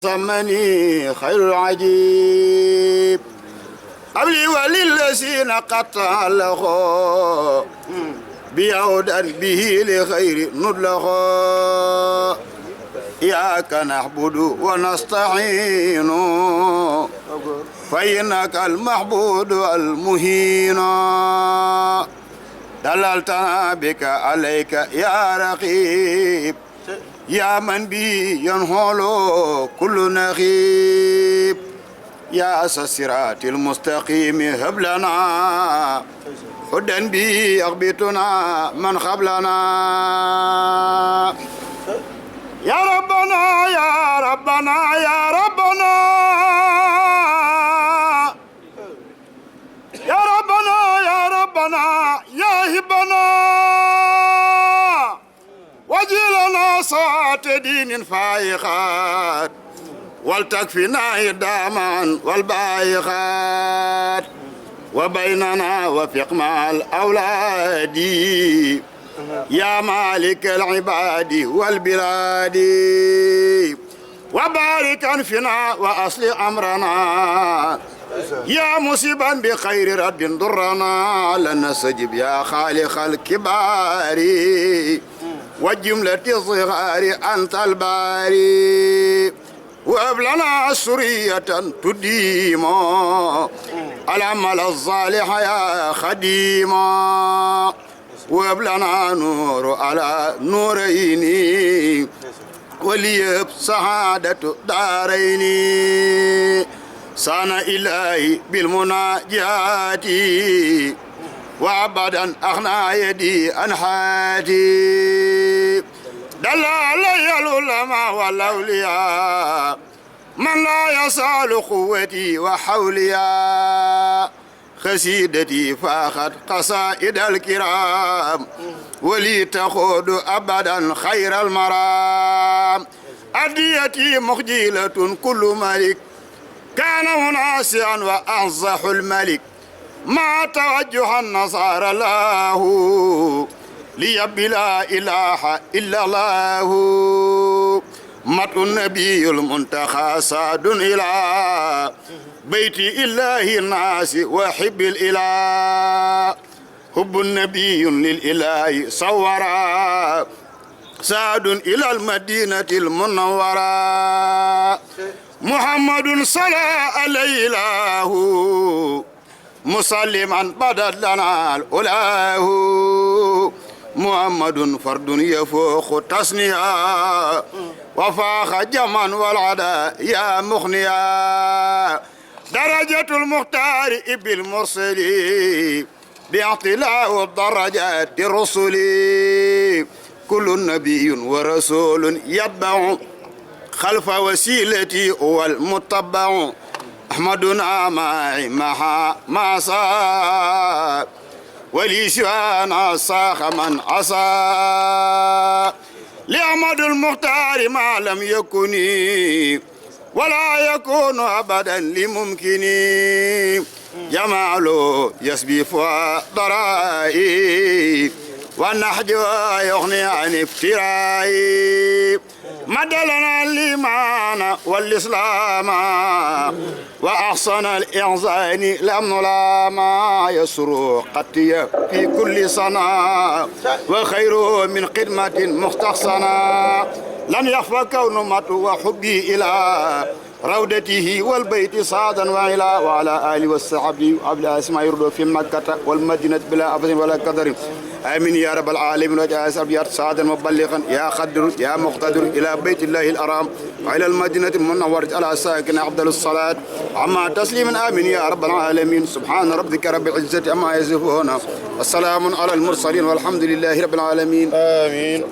ثمني خير العجيب أبلي وللذين قطع له بيعودا به لخير ندله إياك نعبد ونستعين فإنك المعبود المهين دللتنا بك عليك يا رقيب يا من بي ينهول كل نخيب يا الصراط المستقيم هب لنا هدى بي أغبطنا من قبلنا يا ربنا يا ربنا يا ربنا يا ربنا يا ربنا يا هبنا وجلنا صات دين فايخات ولتكفنا إداما والبايخات وبيننا وفق مع الأولاد يا مالك العباد والبلاد وبارك فينا وأصل أمرنا يا مصيبا بخير رد ضرنا لن نستجب يا خالق الكبار والجملة الصغار أنت الباري وهب لنا سرية تديم العمل الصالح يا خديم وهب لنا نور على نورين وليب سعادة دارين سانا إلهي بالمناجات وابدا أغنى يدي عن حياتي دل علي العلماء والأولياء من لا يسأل قوتي وحوليا خسيدتي فاخت قصائد الكرام ولي تخوض أبدا خير المرام أديتي مخجلة كل ملك كان مناسعا وأنصح الملك ما توجه النصارى له ليب لا إله إلا الله مت النبي المنتخى صاد إلى بيت الله الناس وحب الإله حب النبي للإله صورا صاد إلى المدينة المنورة محمد صلى عليه الله مسلما بدت لنا الأولاه محمد فرد يفوق تصنيعا وفاق جمعا والعدا يا مغنيا درجة المختار ابن المرسلين باعتلاء الدرجات الرسل كل نبي ورسول يتبع خلف وسيلتي والمتبع أحمدنا معي ما صاب ولي شوانا صاخ من عصى لأحمد المختار ما لم يكن ولا يكون أبدا لممكن جماله يسبي فوق ضرائي والنحج يغني عن افترائي مدلنا الإيمان والإسلام وأحسن الإحسان لم نلام يسر قتي في كل سنة وخير من خدمة مستحسنة لم يخفى كون مت وحبي إلى روضته والبيت صادا وعلى آله والصحابة وعلى أسماء يرد في مكة والمدينة بلا أبد ولا قدر آمين يا رب العالمين وجعل سبيات صادا مبلغا يا قدر يا مقتدر إلى بيت الله الحرام وإلى المدينة المنورة على ساكن أفضل الصلاة عما تسليما آمين يا رب العالمين سبحان ربك رب العزة عما يصفون والسلام على المرسلين والحمد لله رب العالمين آمين.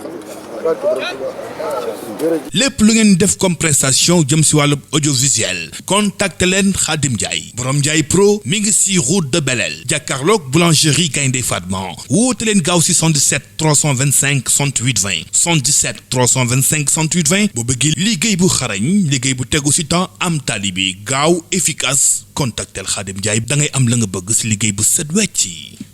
lépp lu ngeen def comme prestation jëm si wàllu audiovisuel contacte leen Khadim Ndiaye borom Ndiaye Pro mi ngi si route de Belel jàkkaarloog boulangerie Gaynde Fatma woote leen gaaw si 77 325 68 20 77 325 68 20 boo bëggee liggéey bu xarañ liggéey bu tegu si temps am talibi gaaw efficace contactel Khadim Ndiaye da ngay am la nga bëgg si liggéey bu set wecc